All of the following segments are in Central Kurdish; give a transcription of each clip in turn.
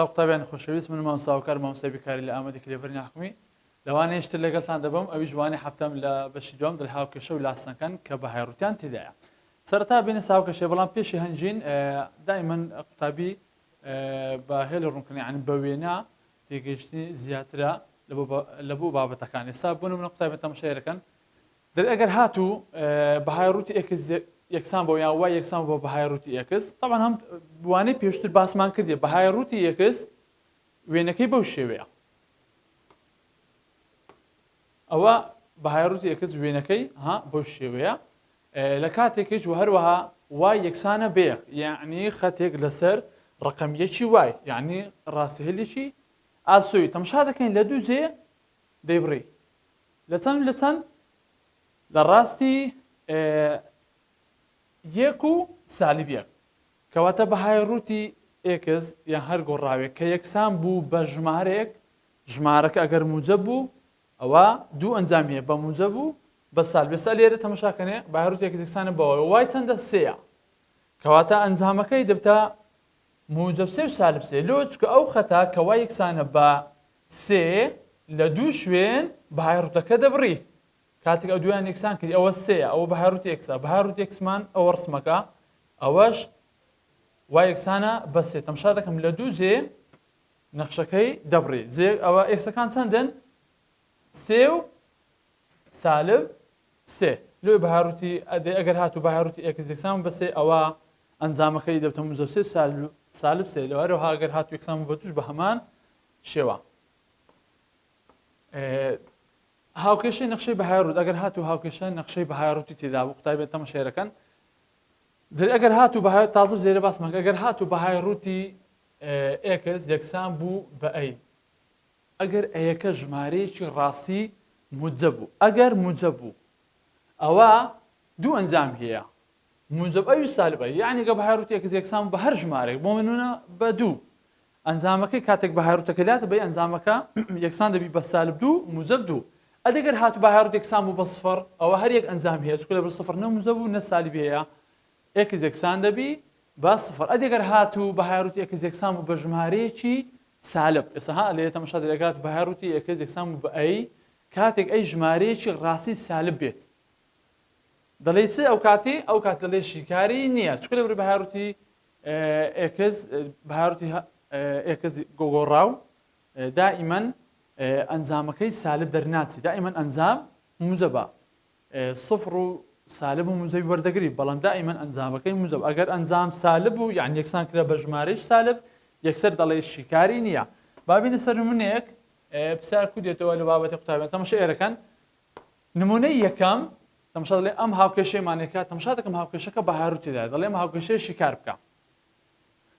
سلاو قوتابیانی خۆشەویست من مامۆستا هاوکار مامۆستای بیرکاری لە ئامەدی کلێڤەر ناحکومی لە وانەیەکی تر لەگەڵتان دەبم ئەویش وانەی حەفتەم لە بەشی دووەم دەڵێ هاوکێشە و لاستەکان کە بەهای ڕووتیان تێدایە سەرەتا بێنە هاوکێشە بەڵام پێشی هەنگین دائیمەن قوتابی بە هێڵی ڕوونکردن یعنی بە وێنە تێگەیشتنی زیاترە لە بۆ بابەتەکان ئێستا بۆ نمونە قوتابی تەماشای دەکەن دەر ئەگەر هاتوو بەهای ڕووتی x یەکسان بۆ یان y یەکسان بۆ بەهای ڕووتی x طبعا هەم وانەی پێشتر باسمان کردی بەهای ڕووتی x وێنەکەی بەو شێوەیە ئەوە بەهای ڕووتی x وێنەکەی ها بەو شێوەیە لە کاتێکیش و هەروەها y یەکسانە بە یەک یعنی خەتێک لەسەر ڕقم یەکی y یعنی ڕاستهێلێکی ئاسۆی تەمشا دەکەین لە دوو جێ دەیبڕی لە چەند لە چەند؟ لە ڕاستی یەک و سالب یەک. کەواتە بەهای ڕووتی x یان هەر گۆڕاوێک کە یەکسان بوو بە ژمارەیەک، ژمارەکە ئەگەر موجەب بوو ئەوا دوو ئەنجام هەیە بە موجەب و بە سالب. ئێستا لێرە تەماشا کەنێ بەهای ڕووتی x یەکسانە بە y، y چەندە؟ سێیە. کەواتە ئەنجامەکەی دەبتە موجەب سێ و سالب سێ. لۆ؟ چونکە ئەو خەتە کە y یەکسانە بە سێ لە دوو شوێن بەهای ڕووتەکە دەبڕی. کاتێک ئەو دوویان یەکسان کردی ئەوە سێیە ئەوە بەهای ڕووتی x ە بەهای ڕووتی x مان ئەوە ڕسمەکە ئەوەش y یەکسانە بە سێ تەمشا دەکەم لە دوو جێ نەخشەکەی دەبڕی جێ ئەوە x ەکان چەندن سێ و سالب سێ لۆی بەهای ڕووتی ئەدێ ئەگەر هاتوو بەهای ڕووتی x یەکسان بە سێ ئەوە ئەنجامەکەی دەبتە موجەب سێ سالب سێ لەوە هەروەها ئەگەر هاتوو یەکسان بە دووش بە هەمان شێوە. هاوکێشەی نەخشەی بەهای ڕووت ئەگەر هاتوو هاوکێشە نەخشەی بەهای ڕووتی تێدا بوو قوتابیان تەماشای دەکەن دەر ئەگەر هاتوو بەهای تازەش لێرە باسمان ئەگەر هاتوو بەهای ڕووتی x یەکسان بوو بە a ئەگەر a یەکە ژمارەیەکی ڕاستی موجەب بوو ئەگەر موجەب بوو ئەوە دوو ئەنجام هەیە موجەب a و سالب a یعنی گە بەهای ڕووتی x یەکسان بە هەر ژمارێک بۆ منونە بە دوو ئەنجامەکەی کاتێک بەهای ڕووتەکە لات بەی ئەنجامەکە یەکسان دەبی بە سالب دوو موجەب دوو ئەدی گەر هاتوو بەهای ڕووت یەکسان بوو بە سفر ئەوە هەر یەک ئەنجام هەیە چونکە لەبەر سفر نە موجەب و نە سالب هەیە x یەکسان دەبی بە سفر ئەدی گەر هاتوو بەهای ڕووتی x یەکسان بوو بە ژمارەیەکی سالب ئێستا ها لێرە تەماشا دەکەی ئەگەر هاتوو بەهای ڕووتی x یەکسان بوو بە a کاتێک a ژمارەیەکی ڕاستی سالب بێت دەڵێی چ ئەو کاتی ئەو کات دەڵێ شیکاری نییە چونکە لەبەر بەهای ڕووتی x بەهای ڕووتی x گۆڕاو دائیمەن ئەنجامەکەی سالب دەرناچی دائیمەن ئەنجام موجەبە سفر و سالب و موجەبی وەردەگری بەڵام دائیمەن ئەنجامەکەی موجەب ئەگەر ئەنجام سالب بوو یان یەکسان کرا بە ژمارەی سالب یەکسەر دەڵێ شیکاری نییە بابینە سەر نمونەیەک پرسیار کو دێتەوە لە بابەتی قوتابیان تەماشا ئێرەکەن نمونەی یەکەم تەماشا دەڵێ ئەم هاوکێشەیەمان یەکە تەماشا دەکەم هاوکێشەکە بە هاروو تێدایە دەڵێ ئەم هاوکێشەیە شیکار بکە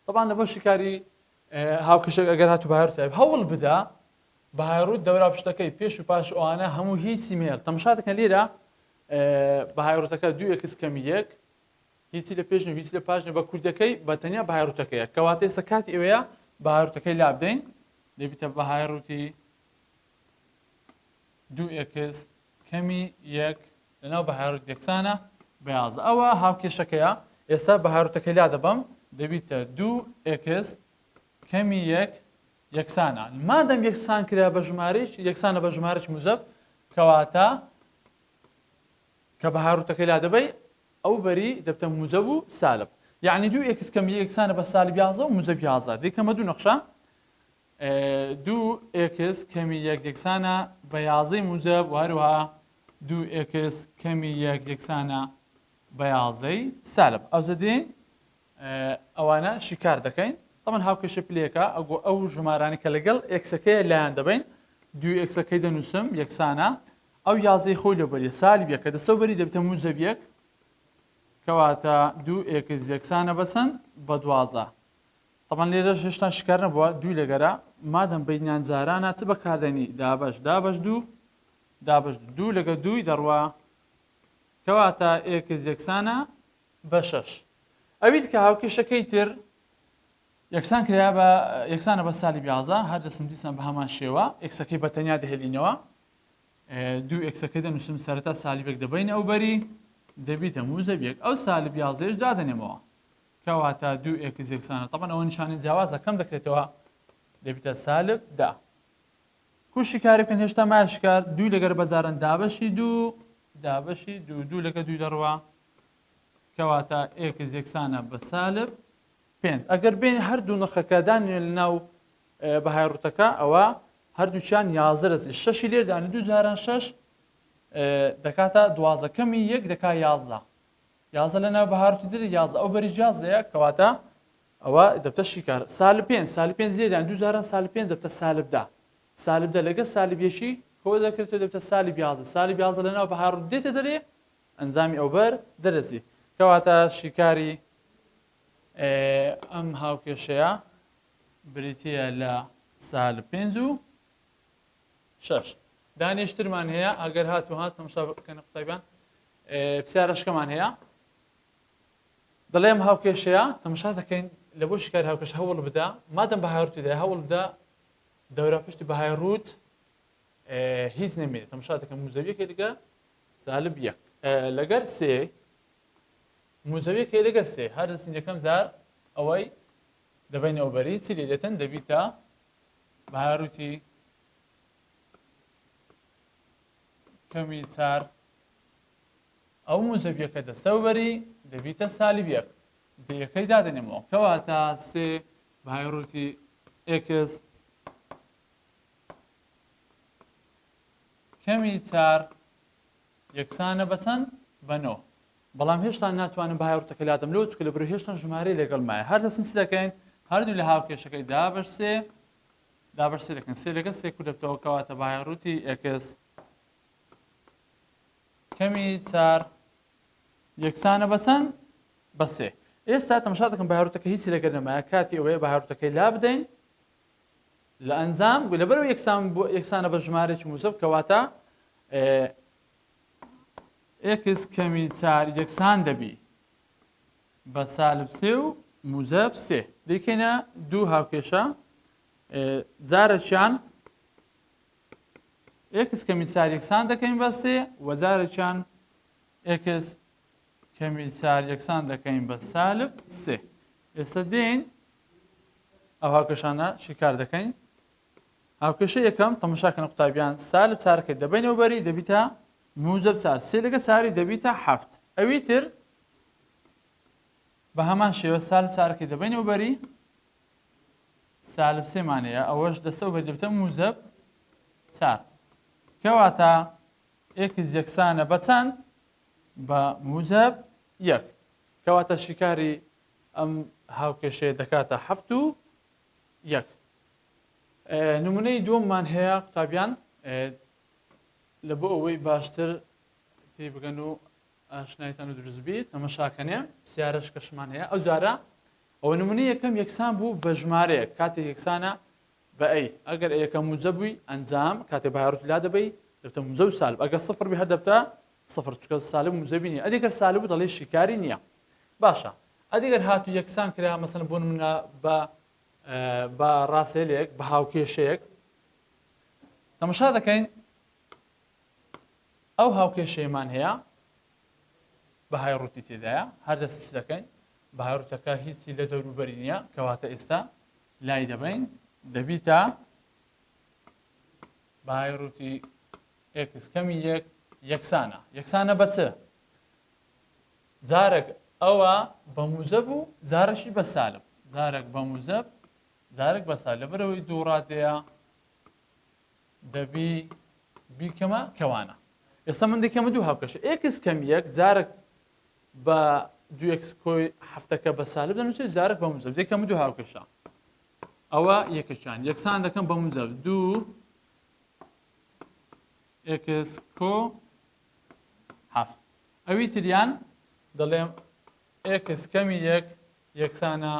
طبعا لە بۆ شیکاری هاوکێشەکە ئەگەر هاتوو بە هاروو تێدایە هەوڵ بدە بە هاروو دەورا پشتەکەی پێش و پاش ئەوانە هەموو هیچی مێڵ تەماشا دەکەن لێرە بە هارووتەکە دوو x کەمی یەک هیچی لە پێش نیە هیچی لە پاش نیە بە کوردەکەی بە تەنیا بەهای ڕووتەکەیە کەواتە ئێستا کاتی ئەوەیە بەهای ڕووتەکەی لابدەین دەبیتە بەهای ڕووتی دوو x کەمی یەک لەناو بەهای ڕووت یەکسانە بە 11 ئەوە هاوکێشەکەیە ئێستا بەهای ڕووتەکەی لا دەبەم دەبیتە دوو x کەمی یەک یەکسانە مادەم یەکسان کرا بە ژمارەی یەکسانە بە ژمارەی موجەب کەواتە کە بەهای ڕووتەکەی لا دەبەی ئەو بەری دەبتە موجەب و سالب یعنی دوو x کەمی یەکسانە بە سالب 11 و موجەب 11 دەیکەمە دوو نەخشە دوو x کەمی یەک یەکسانە بە یازدەی موجەب و هەروەها دوو x کەمی یەک یەکسانە بە یازدەی سالب. ئەوجە دێین ئەوانە شیکار دەکەین. تەبعەن هاوکێشە پلەیەکە ئەگۆ ئەو ژمارانەی کە لەگەڵ x ەکەیە لایان دەبەین دوو x ەکەی دەنووسم یەکسانە ئەو یازدەی خۆی لەو بەریە سالب یەکە دەستەو بەری دەبێتە موجەب یەک کەواتە دوو x یەکسانە بە چەند بە 12 تەبعەن لێرەش هێشتا شیکار نەبووە دووی لەگەرە مادەم بەینیان جارانە چ بەکاردێنی دابەش دابەش دوو دابەش دوو لەگە دووی دەڕوا کەواتە x یەکسانە بە شەش ئەویت کە هاوکێشەکەی تر یەکسان کرا بە یەکسانە بە سالب 11 هەر دەسم دیسان بە هەمان شێوە x ەکەی بە تەنیا دەهێلینەوە دوو x ەکەی دەنووسم سەرەتا سالبێک دەبین ئەو بەری دەبیتە موجەب یەک ئەو سالب یازدەیش دادەنێمەوە کەواتە دوو x یەکسانە تەبعەن ئەوە نیشانەی جیاوازە کەم دەکرێتەوە. دەبیتە سالب 10. کو شیکاری بکەن هێشتا مایە شکار دووی لەگەر بەزارن دابەشی دوو دابەشی دوو دوو لەگە دووی دەڕوا کەواتە x یەکسانە بە سالب پێنج. ئەگەر بێن هەردوو نرخەکە دانێن لە ناو بەهای ڕوتەکە ئەوە هەردووچیان 11 دەچێت شەشی لێ دانێ دوو جاران شەش دەکاتە 12 کەمی یەک دەکا 11 11 لە ناو بەها ڕوتی دەرێ 11 ئەو بەری جیازەیە کەواتە ئەوە دەبتە شیکار سالب پێنج سالب پێنج لێ دان دوو جاران سالب پێنج دەبتە سالب دە سالب دە لەگە سالب یەکی کۆ دەکرێتەوە دەبتە سالب 11 سالب 11 لە ناو بەها ڕوت دێتە دەرێ ئەنجامی ئەوبەر دەرەسی کەواتە شیکاری ئەم هاوکێشەیە بریتییە لە سالب پێنج و شەش. دانیشترمان هەیە ئەگەر هات و هات تەماشا بکەنە قوتابیان پرسیارەشکەمان هەیە دەڵێم هاوکێشەیە تەماشا دەکەین لە بۆ شکار هاوکێش هەوڵ بدە مادەم بەهای ڕووتی دای هەوڵ بدە دەورە پشتی بەهای ڕووت هیچ نەمێنێت تەماشا دەکەم موزەویەکەی لەگە سالب یەک لەگەر سێ موزەویەک هەیە لەگەر سێ هەر دەچین یەکەم جار ئەوەی دەبەین ئەوبەری چی لێ دێتن دەبیتە بەهاروتی کەمی چار ئەو موزەبیەکە دەستەوبەری دەبیتە سالب یەک دەیەکەی دادەنێمەوە کەواتە سێ بەهای ڕووتی x کەمی چار یەکسانە بە چەند؟ بە نۆ. بەڵام هێشتا ناتوانم بەهای ڕووتەکە لادەم لەوە چونکە لەبەرئەوەی هێشتا ژمارەی لەگەڵ مایە. هەر دەستن چ دەکەین؟ هەردوو لە هاوکێشەکەی دابەش سێ دابەش سێ دەکەن. سێ لەگەڵ سێ کورت دەبتەوە کەواتە بەهای ڕووتی x کەمی چار یەکسانە بە چەند؟ بە سێ. ئێستا تەماشا دەکەم بەهای ڕووتەکە هیچی لەگەر نەمایە کاتی ئەوەیە بەهای ڕووتەکەی لا بدەین لە ئەنجام لەبەرئەوەی یەکسان یەکسانە بە ژمارەیەکی موجەب کەواتە x کەمی چار یەکسان دەبی بە سالب سێ و موجەب سێ دەیکەینە دوو هاوکێشە جارێکیان x کەمی چار یەکسان دەکەین بە سێ و جارێکیان x کەمی چار یەکسان دەکەین بە سالب سێ ئێستا دێین ئەو هاوکێشانە شیکار دەکەین. هاوکێشە یەکەم تەماشاکەن قوتابیان سالب چارەکەی دەبەینەوە بەری دەبیتە موجب چار سێ لەگە چاری دەبیتە حەفت ئەوی تر بە هەمان شێوە سالب چارەکەی دەبەینەوە بەری سالب سێمانەیە ئەوەش دەستە بەری دەبێتە موجب چار کەواتە x یەکسانە بە چەند بە موجب یەک کەواتە شیکاری ئەم هاوکێشەیە دەکاتە حەفت و یەک. نمونەی دووەممان هەیە قوتابیان لە بۆ ئەوەی باشتر تێبگەن و ئاشنایتان و دروست بیت تەمەشاکەنێ پرسیارەش کەشمان هەیە ئەو جارە ئەوە نمونە یەکەم یەکسان بوو بە ژمارەیەک کاتێک یەکسانە بە a ئەگەر a یەکە موجەب بووی ئەنجام کاتێ بەهای ڕووت لا دەبەی دەبتە موجەب و سالب ئەگەر سفر بی هەر دەبتە سفر چونکە سالب موجەبی نییە ئەدی گەر سالب بوو دەڵێی شیکاری نییە باشە ئەدی گەر هاتوو یەکسان کرا مەسەلەن بۆ نمونە بە بە ڕاستێلێک بە هاوکێشەیەک تەمەشا دەکەین ئەو هاوکێشەیەمان هەیە بەهای ڕووتی تێدایە هەر دەستی دەکەین بەهای ڕووتەکە هیچی لە دەوروبەری نییە کەواتە ئێستا لای دەبەین دەبیتە بەهای ڕووتی x کەمی یەک یەکسانە یەکسانە بە چ جارێک ئەوە بە موجەب و جارەشی بە سالب جارێک بە موجەب جارێک بە سالب لەبەرەوەی دوو ڕادەیە دەبی بیکەمە کەوانە ئێستا من دەکەمە دوو هاوکێشە x کەم یەک جارێک بە دوو x کۆی هەفتەکە بە سالب دەنووسێت جارێک بە موجەب دەکەمە دوو هاوکێشە ئەوە یەکەکیان یەکسان دەکەم بە موجەب دوو x کۆ هەفت ئەوی تریان دەڵێم x کەمی یەک یەکسانە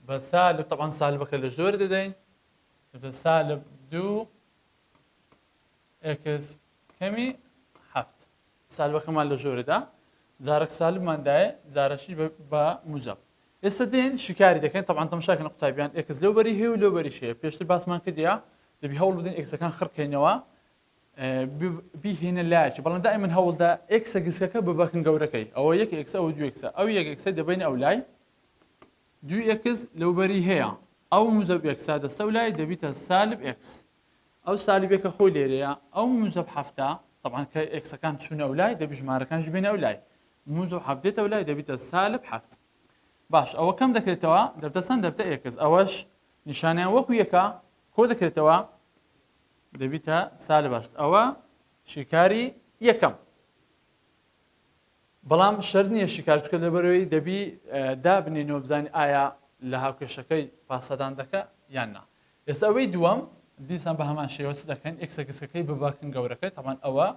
بە سالب تەبعەن سالبەکە لە ژۆر دەدەین بە سالب دوو x کەمی هەفت سالبەکەمان لە ژۆرەدا جارەک سالبمان دایە جارەشی بە موجەب ئێستا دێن شیکاری دەکەین تەبعەن تەماشاکەن قوتابیان x لەو بەری هەیە و لەو بەریش هەیە پێشتر باسمان کردیا دەبی هەوڵ بدەین x ەکان خڕکەینەوە بیهێنە لایەکی بەڵام دائیمەن هەوڵدا x ە گسکەکە ببەکن گەورەکەی ئەوە یەک x ە ئەوە دوو x ە ئەو یەک x ە دەبەین ئەو لای دوو x لەو بەری هەیە. ئەو موجەب x ە دەستە و لای دەبیتە سالب x. ئەو سالبێکە خۆی لێرەیە، ئەو موجەب حەفتە، تەبعەن کە x ەکان چوونە ئەو لای دەبی ژمارەکانیش بێنە ئەو لای. موجەب حەفت دێتە ئەو لای دەبیتە سالب حەفت. باش ئەوە کەم دەکرێتەوە دەبتە چەند؟ دەبتە x. ئەوەش نیشانەیان وەکو یەکە کۆ دەکرێتەوە دەبیتە سالب هەشت. ئەوە شیکاری یەکەم. بەڵام شەرت نییە شیکار چکە لەبەرەوەی دەبی دابنێنەوە بزانین ئایا لە هاوکێشەکەی پاسەدان دەکە یان نا. ئێستا ئەوەی دووەم دیسان بە هەمان شێوە چ دەکەین x ە گسکەکەی بباکن گەورەکەی تەبعەن ئەوە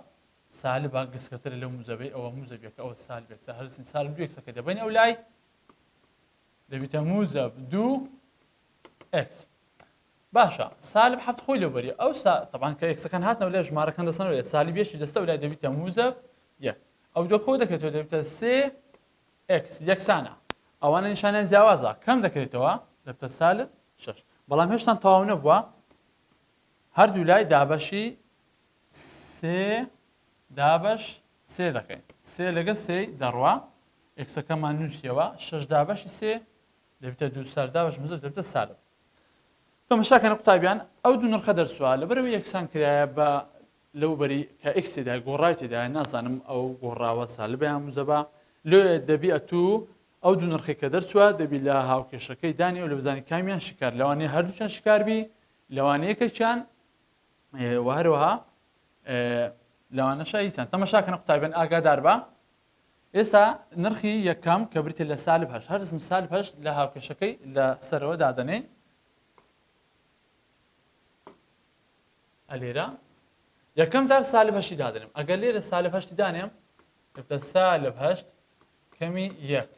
سالبە گسکەترە لەو موجەبەی ئەوە موجەبیەکە ئەوە سالب x ە هەرسین سالب دوو x ەکەی دەبەین ئەو لای دەبیتە موجەب دوو x. باشە سالب حەفت خۆی لەو بەریە ئەو سا تەبعەن کە x ەکان هاتنەوە لای ژمارەکان دەستەنەوە لای سالب یەکی دەستە و لای دەبیتە موجەب یەک ئەو دووە کۆ دەکرێتەوە دەبیتە سێ x یەکسانە ئەوانە نیشانیان جیاوازە کەم دەکرێتەوە دەبتە سالب شەش بەڵام هێشتان تەواو نەبووە هەردوو لای دابەشی سێ دابەش سێ دەکەین سێ لەگە سێ دەڕوا x ەکەمان نووسیەوە شەش دابەشی سێ دەبێتە دوو سەر دابەش مزە دەبێتە سالب. تەماشاکەن قوتابیان ئەو دوو نرخە دەرچووە لەبەرئەوەی یەکسان کرایە بە لەوبەری کە x تێدایە گۆڕاوی تێدایە نازانم ئەو گۆڕاوە سالبە یان موجەبە لۆیە دەبی ئەتوو ئەو دوو نرخەی کە دەرچووە دەبی لە هاوکێشەکەی دانی و لە بزانی کامیان شکار لەوانەیە هەردووکیان شکار بی لەوانەیە یەکێکیان و هەروەها لەوانەشە هیچیان تەماشاکەن قوتابیان ئاگادار بە ئێستا نرخی یەکەم کە بریتیە لە سالب هەشت، هەر دەچم سالب هەشت لە هاوکێشەکەی لە سەرەوە دادەنێین. ئەلێرە یەکەم جار سالب هەشتی دادەنێم. ئەگەر لێرە سالب هەشتی دانێم دەبتە سالب هەشت کەمی یەک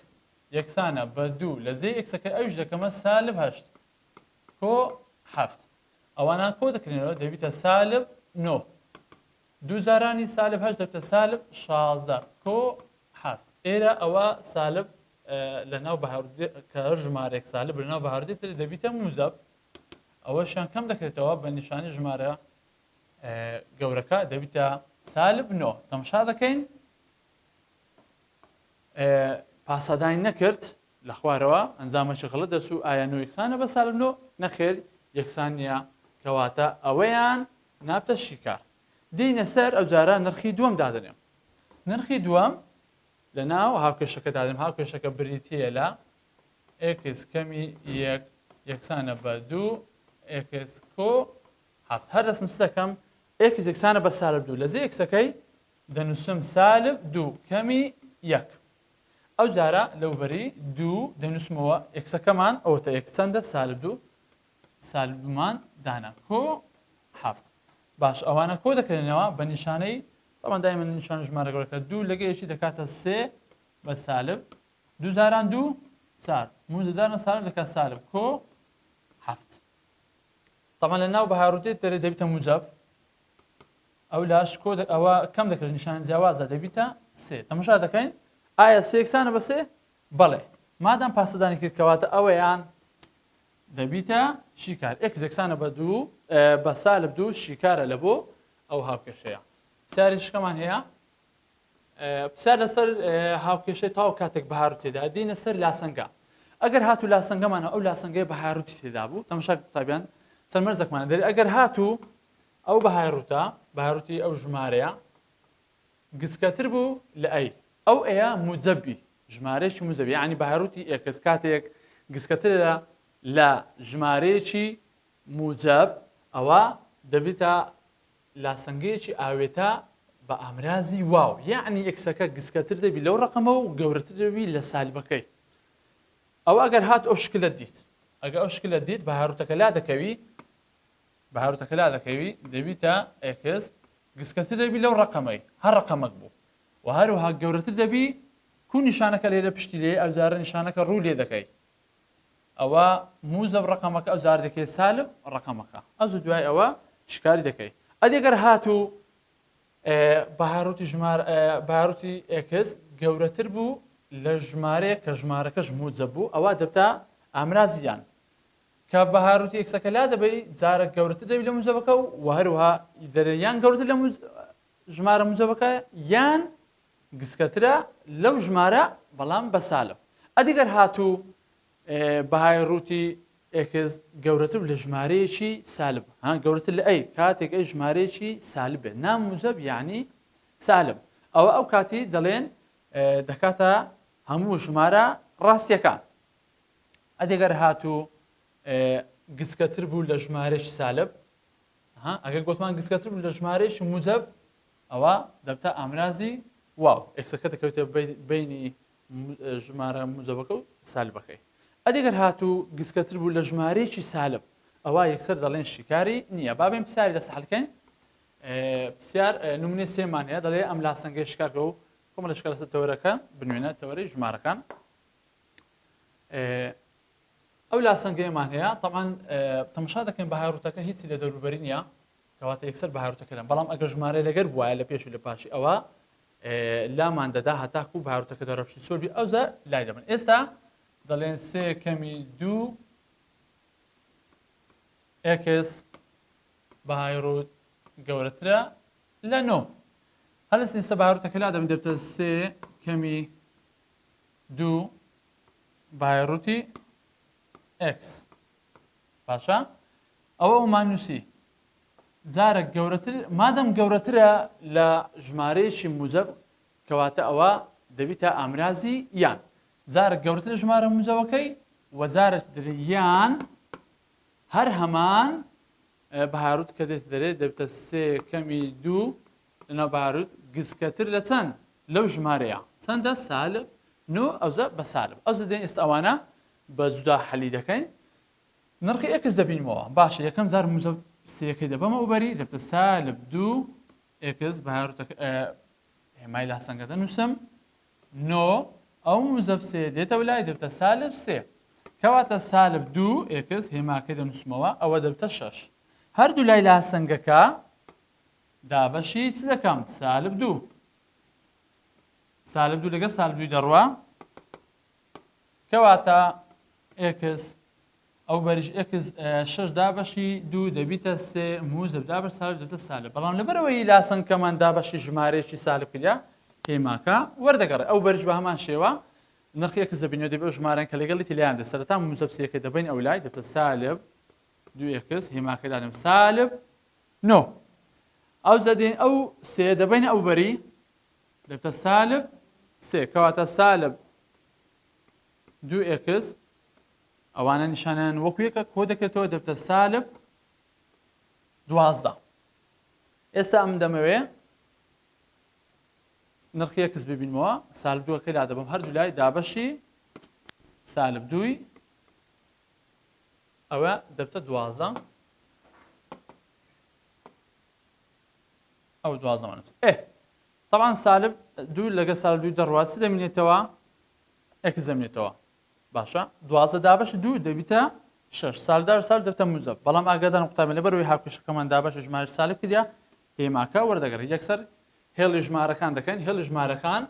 یەکسانە بە دوو لە جێی x ەکەی ئەویش دەکەمە سالب هەشت کۆ حەفت. ئەوانە کۆ دەکرێنەوە دەبیتە سالب نۆ. دوو جارانی سالب هەشت دەبتە سالب 16 کۆ حەفت. ئێرە ئەوە سالب لە ناو بەهاردێ کە هەر ژمارەیەک سالب لە ناو بەهاردێت دەبیتە موجەب. ئەوەشیان کەم دەکرێتەوە بە نیشانی ژمارە گەورەکە دەبیتە سالب نۆ. تەماشا دەکەین پاسادانی نەکرد لە خوارەوە ئەنجامەکی غەڵەت دەرچوو ئایا نۆ یەکسانە بە سالب نۆ؟ نەخێر یەکسان نییە کەواتە ئەوەیان نابتە شیکار. دێینە سەر ئەوجارە نرخی دووەم دادەنێم. نرخی دووەم لە ناو هاوکێشەکە دادەنێم هاوکێشەکە بریتییە لە x کەمی یەک یەکسانە بە دوو x کۆ حەفت. هەر دەستم چ دەکەم x یەکسانە بە سالب دوو لە جێی x ەکەی دەنووسم سالب دوو کەمی یەک. ئەو جارە لەوبەری دوو دەنووسمەوە x ەکەمان ئەوەتە x چەندە سالب دوو سالب دوومان دانا کۆ حەفت. باش ئەوانە کۆ دەکرێنەوە بە نیشانەی تەبعەن دایمە نیشانە ژمارە گەورەکە دوو لەگە یەکی دەکاتە سێ بە سالب دوو جاران دوو چار موجە جاران سالب دەکات سالب کۆ حەفت. تەبعەن لە ناو بەهاروتێ دەرێ دەبیتە موجەب ئەو لاش کۆ ئەوە کەم دەکرێت نیشانە جیاوازە دەبیتە سێ. تەماشا دەکەین ئایا سێ یەکسانە بە سێ؟ بەڵێ. مادام پاسەدانی کرد کەواتە ئەوەیان دەبیتە شیکار x یەکسانە بە دوو بە سالب دوو شیکارە لە بۆ ئەو هاوکێشەیە. پرسیاری شکەمان هەیە پرسیار لەسەر هاوکێشەی تاو کاتێک بەهاروت تێدا دینە سەر لاسەنگە ئەگەر هاتوو لاسەنگەمان ئەو لاسەنگەی بەهاروتی تێدا بوو تەماشا قوتابیان چەند مەرجێکمان دەری ئەگەر هاتوو ئەو بەهای ڕووتە، بەهای ڕووتی ئەو ژمارەیە، گچکەتر بوو لە a، ئەو a یە موجەب بی، ژمارەیەکی موجەب یەعنی بەهای ڕووتی x کاتێک گچکەترە لە ژمارەیەکی موجەب ئەوە دەبیتە لاسەنگەیەکی ئاوێتە بە ئامرازی واو، یەعنی x ەکە گچکەتر دەبی لەو ڕەقەمە و گەورەتر دەبی لە سالبەکەی. ئەوە ئەگەر هات ئەو شکلەت دیت، ئەگەر ئەو شکلەت دیت بەهای ڕووتەکە لادەکەوی، بە هاروتەکە لادەکەوی دەبیتە x گسکەتر دەبی لەو ڕەقەمەی هەر ڕەقەمەک بوو و هەروەها گەورەتر دەبی کو نیشانەکە لێرە پشتی لێ ئەوجارە نیشانەکە ڕوو لێ دەکەی ئەوە موجەب ڕەقەمەکە ئەو جار دەکەی سالب ڕەقەمەکە ئەو دوای ئەوە شکاری دەکەی ئەدی گەر هاتوو بەهاروتی ژمار بەهاروتی x گەورەتر بوو لە ژمارەیەک کە ژمارەکەش موجەب بوو ئەوە دەبتە ئامرازیان کە بەهاروتی x ەکە لادەبەی جارە گەورەتر دەبی لە موجەبەکە و وە هەروەها دەرێ یان گەورەتر لە ژمارە موجەبەکە یان گسکەترە لەو ژمارە بەڵام بە سالب. ئەدی گەر هاتوو بەهای ڕووتی x گەورەتر لە ژمارەیەکی سالب ها گەورەتر لە ئەی کاتێک ئەی ژمارەیەکی سالب بێت ناموزەب یعنی سالب ئەوە ئەو کاتی دەڵێن دەکاتە هەموو ژمارە ڕاستیەکان ئەدەگەر هاتوو گچکەتر بوو لە ژمارەی سالب ئەگەر گوتمان گچکەتر بوو لە ژمارەی موجەب ئەوە دەبتە ئامرازی واو x ەکە دەکەوێتە بینی ژمارە موجەبەکە و سالبەکەی. ئەدی گەر هاتوو گچکەتر بوو لە ژمارەیەکی سالب ئەوا یەکسەر دەڵێن شیکاری نییە. با بێن پرسیاری لەسەر حل کەین. پرسیار نمونەی سێمان هەیە دەڵێ ئەم لاسەنگەی شکارکە و کۆمەڵە شکار لەسەر تەوەرەکە بنوێنە تەوەرەی ژمارەکان. ئەو لاسەنگەیەمان هەیە تەبعەن تەمەشا دەکەین بەهای ڕووتەکە هیچی لە دەوروبەری نییە کەواتە یەکسەر بەهای ڕووتەکە لەم بەڵام ئەگەر ژمارە لەگەر بوایە لە پێش و لە پاشی ئەوە لامان دەدا هەتاکو بەهای ڕووتەکە دەڕەپشی سۆربی ئەوزە لای دەبن ئێستا دەڵێن سێ کەمی دوو x بەهای ڕووت گەورەترە لە نۆ هەر لە ئێستا بەهای ڕووتەکە لا دەبن دەبتە سێ کەمی دوو بەهای ڕووتی x باشە ئەوە ئەومان نووسی جارە گەورەتر مادەم گەورەترە لە ژمارەیەکی موجەب کەواتە ئەوە دەبیتە ئامرازی یان جارە گەورەتر لە ژمارە موجەبەکەی و جارە یان هەر هەمان بەهای ڕووت کە دێت دەرێ دەبتە سێ کەمی دوو لەناو بەهای ڕووت گچکەتر لە چەند لەو ژمارەیە چەندە سالب نۆ ئەوجا بە سالب ئەوجا دێن ئێستا ئەوانە بە جودا حەلی دەکەین نرخی x دەبینمەوە باشە یەکەم جار موجەب سێەکەی دەبەمە ئەوبەری دەبتە سالب دوو x بەهای ڕووتەکە هێمای لاسەنگە دەنووسم نۆ ئەو موجەب سێ دێتەوە لای دەبتە سالب سێ کەواتە سالب دوو x هێماکەی دەنووسمەوە ئەوە دەبتە شەش هەردوو لای لاسەنگەکە دابەشی چ دەکەم سالب دوو سالب دوو لەگە سالب دووی دەڕوا کەواتە x ئەو بەریش x شەش دابەشی دوو دەبیتە سێ موجەب دابەش سالب دەبێتە سالب بەڵام لەبەرەوەی لاسەنگەکەمان دابەشی ژمارەیەکی سالب کریا هێماکە وەردەگەڕێ ئەو بەریش بە هەمان شێوە نرخی x دەبینەوە دەبێت ئەو ژمارەن کە لەگەڵیتی لایان دێت سەرەتا موجەب سێکەی دەبەین ئەو لای دەبێتە سالب دوو x هێماکەی دانێم سالب نۆ ئەو دێن ئەو سێ دەبەین ئەو بەری دەبێتە سالب سێ کەواتە سالب دوو x ئەوانە نیشانیان وەکو یەکە کۆ دەکرێتەوە دەبتە سالب 12 ئێستا ئەم دەمەوێ نرخی x ببینمەوە سالب دووەکەی لا دەبم هەردوو لای دابەشی سالب دووی ئەوە دەبتە 12 ئەو دوازدەمان ئێ طبعا سالب دوو لەگە سالب دوو دەڕوات چ دەمینێتەوە x دەمێنێتەوە باشە 12 دابەش دوو دەبیتە شش سال دار سال دەبتە موجەب بەڵام ئاگادان قوتابی لەبەرەوەی هاوکێشەکەمان دابەش ژمارە سالب کردیا هێماکە وەردەگەڕێت یەکسەر هێڵی ژمارەکان دەکەین هێڵی ژمارەکان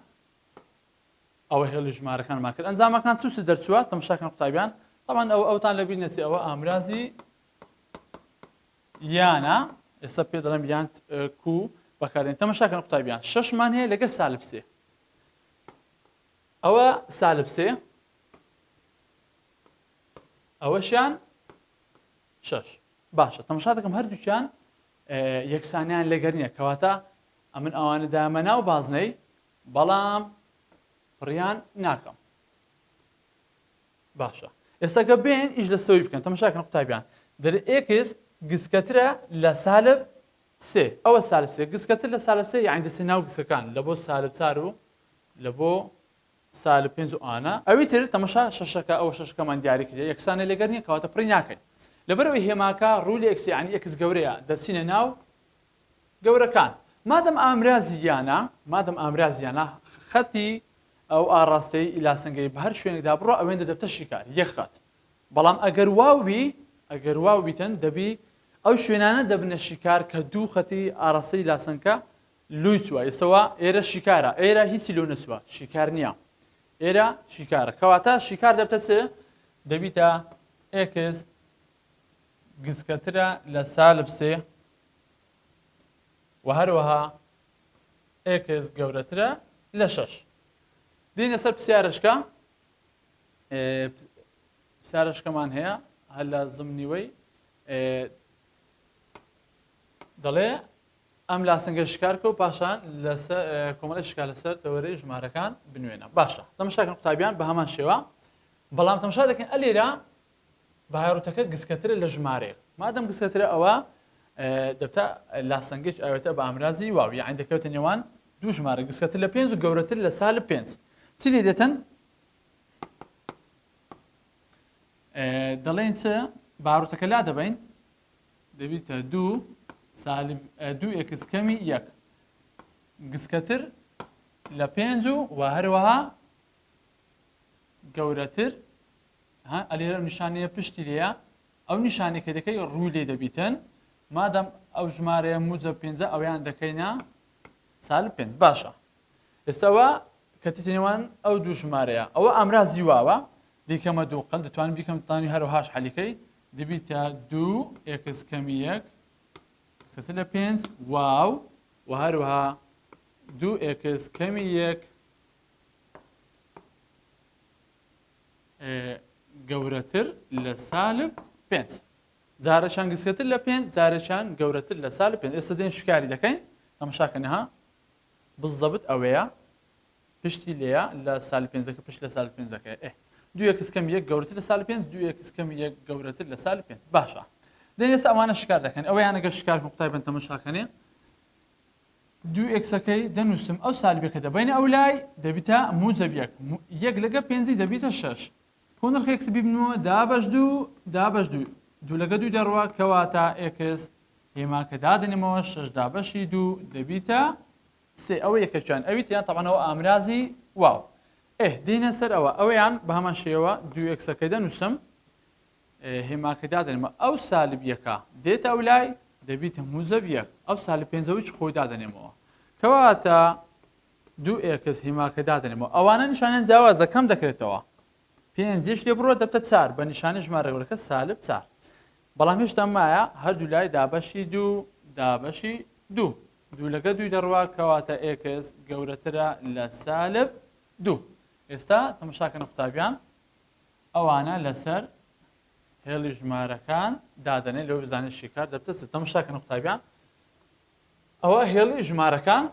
ئەوە هێڵی ژمارەکانمان کرد ئەنجامەکان چ چ دەرچووە تەمشاکەن قوتابیان طبعا ئەو ئەوتان لەبیر نەچێ ئەوە ئامرازی یانە ئێستا پێ دەڵێم یان کو بەکاردێن تەمەشاکەن قوتابیان شەشمان هەیە لەگەر سالب سێ ئەوە سالب سێ ئەوەشیان شەش باشە تەمەشا دەکەم هەردووکیان یەکسانیان لەگەر نییە کەواتە ئەمن ئەوانە دامە ناو بازنەی بەڵام پڕیان ناکەم باشە ئێستا گە بێن ئیش لە سەوی بکەن تەمەشاکەن قوتابیان دەرێ x گچکەترە لە سالب سێ ئەوە سالب سێ گچکەتر لە سالب سێ یعنی دەچێ ناو گچکەکان لە بۆ سالب چار و لە بۆ سالب پێنج و ئانە ئەوی تر تەمەشا شەشەکە ئەوە شەشەکەمان دیاری کردە یەکسانە لەگەر نییە کەواتە پڕی ناکەین لەبەرەوەی هێماکە ڕوو لە x یعنی x گەورەیە دەچینە ناو گەورەکان مادەم ئامرازی یانە مادەم ئامرازی یانە خەتی ئەو ئاڕاستەی لاسەنگەی بە هەر شوێنێکدا بڕۆ ئەوێندە دەبتە شیکار یەک خەت بەڵام ئەگەر واو بی ئەگەر واو بیتن دەبی ئەو شوێنانە دەبنە شیکار کە دوو خەتی ئاڕاستەی لاسەنکە لوی چووە ئێستەوە ئێرە شیکارە ئێرە هیچی لۆ نەچووە شیکار نییە ئێرە شیکارە کەواتە شیکار دەبتە چ دەبیتە x گچکەترە لە سالب سێ و هەروەها x گەورەترە لە شەش. دێینە سەر پرسیارەشکە پرسیارەشکەمان هەیە. هەر لە زمنیوەی دەڵێ ئەم لاسەنگە شکارکە و پاشان لەسەر کۆمەڵی شکار لەسەر تەوەرەی ژمارەکان بنوێنە. باشە تەمەشاکەن قوتابیان بە هەمان شێوە، بەڵام تەمەشا دەکەن ئەلێرە بەهای ڕووتەکە گسکەترە لە ژمارەیەک، مادەم گسکەترە ئەوە دەبتە لاسەنگێک ئاوێتە بە ئامرازی واو، یعنی دەکەوێتە نێوان دوو ژمارە گسکەتر لە پێنج و گەورەتر لە سالب پێنج. چی لێ دێتن؟ دەڵێن چ باروتەکە لا دەبین دەبیتە دوو سالب دوو ئێکس کەمی یەک گسکەتر لە پێنج و و هەروەها گەورەتر ئەلێرە نیشانەیە پشتی لێیە ئەو نیشانەی کە دەکەی ڕووی لێ دەبیتن مادەم ئەو ژمارەیە موجە پێنجە ئەویان دەکەینە سالب پێنج. باشە ئێستاوە کە تێتە نێوان ئەو دوو ژمارەیە ئەوە ئامرازی واوە دیکەمە دوو قەل دەتوانین بیکەم تانی هەروەهاش حەلیکەی دەبیتە دوو ئێکس کەمی یەک زیاتر لە پێنج واو و هەروەها دوو ئێکس کەمی یەک گەورەتر لە سالب پێنج. جارێکیان گسکەتر لە پێنج، جارێکیان گەورەتر لە سالب پێنج. ئێستا دێن شکاری دەکەین، تەماشاکەن ها بزەبت ئەوەیە پشتی لێیە لە سالب پێنجەکە پشت لە سالب پێنجەکە ئێ دوو ئێکس کەم یەک گەورەتر لە سالب پێنج دوو ئێکس کەم یەک گەورەتر لە سالب پێنج. باشە دێن ئێستا ئەوانە شکار دەکەن، ئەوەیانە گەر شکار بکەن قوتابیان تەماشاکەنێ دوو ئێکسەکەی دەنووسم ئەو سالبەکە دەبەینە ئەو لای دەبیتە موجەب یەک یەک لەگە پێنجی دەبیتە شەش کۆ نرخ ئێکس بیبنەوە دابەش دوو دابەش دوو دوو لەگە دوو دەڕوا کەواتە ئێکس هێماکە دادەنێمەوە شەش دابەشی دوو دەبیتە سێ. ئەوە یەکەکیان ئەوی تریان تەبعەن ئەوە ئامرازی واو. ئێ دێینە سەر ئەوە ئەوەیان بە هەمان شێوە دوو ئێکسەکەی دەنووسم هێماکە دادەنێمەوە ئەو سالب یەکە دێتە ئەو لای دەبیتە موجەب یەک ئەو سالب پێنجەوەی خۆی دادەنێمەوە کەواتە دوو ئێکس هێماکە دادەنێمەوە ئەوانە نیشانیان جیاوازە کەم دەکرێتەوە پێنجیش لێ بڕۆ دەبتە چار بە نیشانەی ژمارە گەورەکە سالب چار بەڵام هێشتا مایە هەردوو لای دابەشی دوو دابەشی دوو دوو لەگە دووی دەڕوا کەواتە ئێکس گەورەترە لە سالب دوو. ئێستا تەمەشاکەن قوتابیان ئەوانە لەسەر هێڵی ژمارەکان دادەنێ لەوەی بزانێت شیکار دەبتە چ. تەمەشاکەن قوتابیان ئەوە هێڵی ژمارەکان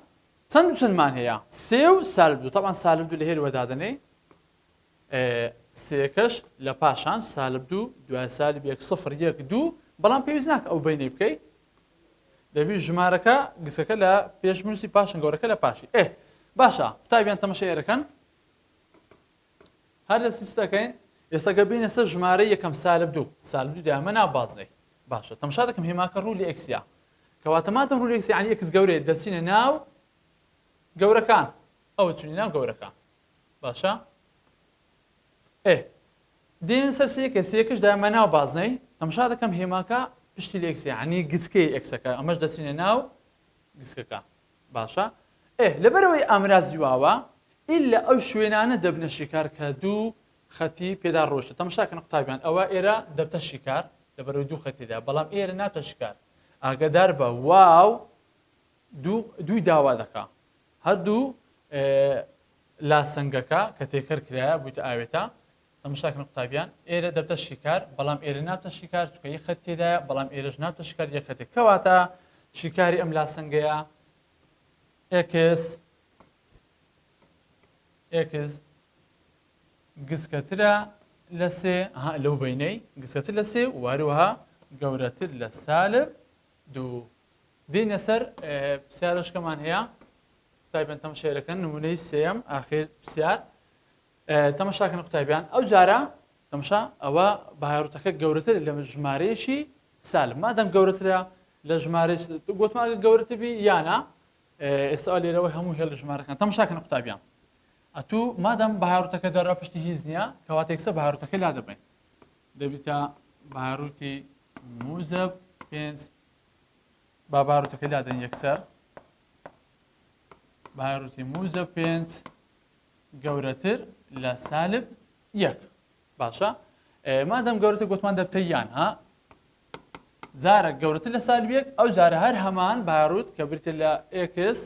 چەند و چەندمان هەیە سێ و سالب دوو. تەبعەن سالب دوو لە هێلوە دادەنێ سێکەش لە پاشان سالب دوو دوای سالب یەک سفر یەک دوو، بەڵام پێویست ناکە ئەو بینەی بکەی دەبی ژمارەکە گسکەکە لە پێش بنووسی پاشن گەورەکە لە پاشی. ئێ باشە قوتابیان تەمەشای ئێرەکەن هەر لە سیست دەکەین. ئێستا گە بینە سەر ژمارە یەکەم سالب دوو سالب دوو دایمە ناو بازنەی. باشە تەمەشا دەکەم هێماکە ڕوو لە ئێکسیا کەواتە مادەم ڕوو لە ئێکس یعنی ئێکس گەورەیە دەچینە ناو گەورەکان ئەوە چونی ناو گەورەکان. باشە ئێ دێن سەر سێکە سێکش دایمە ناو بازنەی تەمشا دەکەم هێماکە پشتی لە ئێکس یعنی گچکەی ئێکسەکە ئەمەش دەچینە ناو گچکەکە. باشە ئێ لەبەرەوەی ئامرازی واوە ئیلا ئەو شوێنانە دەبنە شیکار کە دوو خەتی پێدا ڕۆشتە. تەمشاکەن قوتابیان ئەوە ئێرە دەبتە شیکار لەبەرەوەی دوو خەتی تێدا بەڵام ئێرە نابتە شیکار. ئاگادار بە واو دوو دووی داوا دەکا هەردوو لاسەنگەکە کە تێکەر کرایە بوویتە ئاوێتە. تەماشاکەن قوتابیان ئێرە دەبتە شیکار بەڵام ئێرە نابتە شیکار چونکە یەک خەت تێدایە بەڵام ئێرەش نابتە شیکار یەک خەتێک. کەواتە شیکاری ئەم لاسەنگەیە ئێکس ئێکس گسکەترە لە سێ لەو بینەی گسکەتر لە سێ و هەروەها گەورەتر لە سالب دوو. دێینە سەر پرسیارەشکەمان هەیە قوتابیان تەماشایەکەن نمونەی سێیەم ئاخیر پرسیار تەماشاکەن قوتابیان ئەو جارە تەماشا ئەوە بەهاروتەکە گەورەتر لە ژمارەیەکی سالب مادەم گەورەترە لە ژمارەی گوتمان گەورەتر بی یانە ئێستا لێرەوە هەموو هێڵ ژمارەکان تەماشاکەن قوتابیان ئەتوو مادەم بەهاروتەکە دەرا پشتی هیچ نییە کەواتە یەکسەر بەهاروتەکە لا دەبەین دەبیتە بەهاروتی موجب پێنج با باروتەکەی لادەین یەکسەر باروتی موجب پێنج گەورەتر لە سالب یەک. باشە مادەم گەورەتر گوتمان دەبتە یان ها جارە گەورەتر لە سالب یەک ئەو جارە هەر هەمان باروت کە بریتە لە ئێکس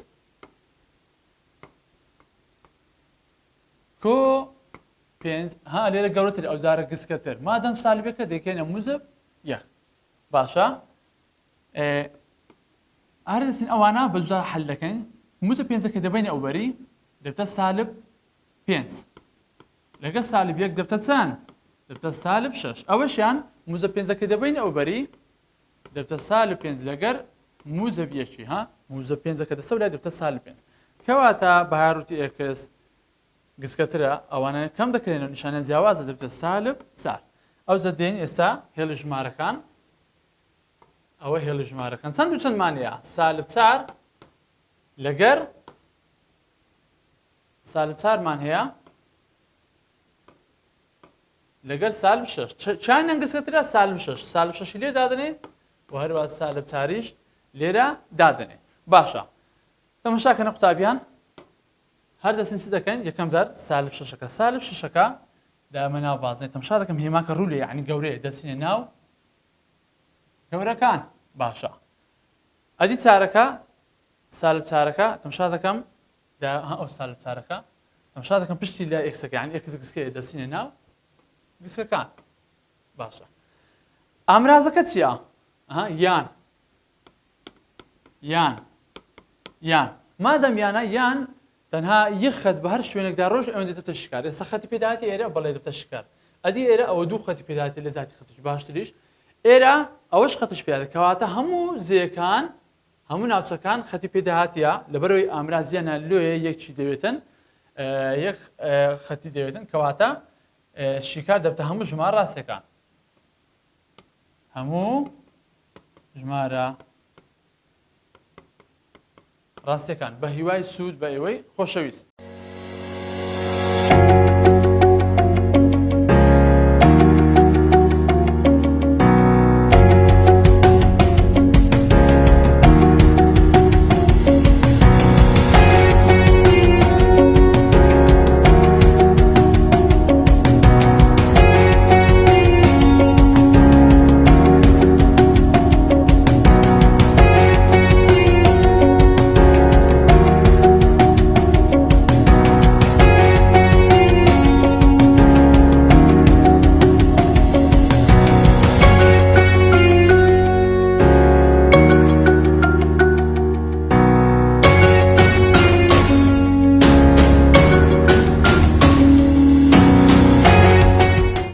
کۆ. پێنج ها لێرە گەورەتر ئەو جارە گسکەتر مادەم سالبەکە دەکەینە موجب یەک باشە هەر دەچین ئەوانە بە جودا حل دەکەین موجب پێنجەکە دەبینە ئەوبەری دەبتە سالب پێنج لەگە سالب یەک دەبتە چەند دەبتە سالب شەش ئەوەشیان موجب پێنجەکە دەبینە ئەوبەری دەبتە سالب پێنج لەگەر موجب یەکی ها موجب پێنجەکە دەستە لای دەبتە سالب پێنج کەواتە بەهای ڕووتی x گسکەترە ئەوانە کەم دەکرێنەوە نیشانیان جیاوازە دەبێتە سالب چار ئەوجا دێین ئێستا هێڵی ژمارەکان ئەوە هێڵی ژمارەکان چەند و چەندمانەیە سالب چار لەگەر سالب چارمان هەیە لەگەر سالب شش چیان گسکەترە سالب شش سالب شەشی لێ دادنێن و هەروە سالب چاریش لێرە دادنێ باشە تەمەشاکەنە قوتابیان هەر دەچین چ دەکەین یەکەم جار سالب شەشەکە سالب شەشەکە دامە ناو بازنەی تەمشا دەکەم هێماکە ڕوو لێ یعنی گەورەیە دەچینە ناو گەورەکان باشە ئەدی چارەکە سالب چارەکە تەمشا دەکەم دا ئەو سالب چارەکە تەمشا دەکەم پشتی لە x ەکە یعنی x گسکەیە دەچینە ناو گسکەکان باشە ئامرازەکە چییە یان یان یان مادەم یانە یان تەنها یەک خەت بە هەر شوێنێکدا ڕۆژ ئەوەندە دەبتە شکار ئێستا خەتی پێداتی ئێرە بەڵێ دەبتە شکار ئەدی ئێرە ئەوە دوو خەتی پێداتی لە زیاتی خەتش باشتریش ئێرە ئەوەش خەتش پێدە کەواتە هەموو جێیەکان هەموو ناوچەکان خەتی پێداهاتە لەبەرەوەی ئامرازیانە لۆیە یەکچی دەوێتن یەک خەتی دەوێتن کەواتە شیکار دەبتە هەموو ژمارە ڕاستەکان هەموو ژمارە ڕاستیەکان بە هیوای سوود بە ئێوەی خۆشەویست.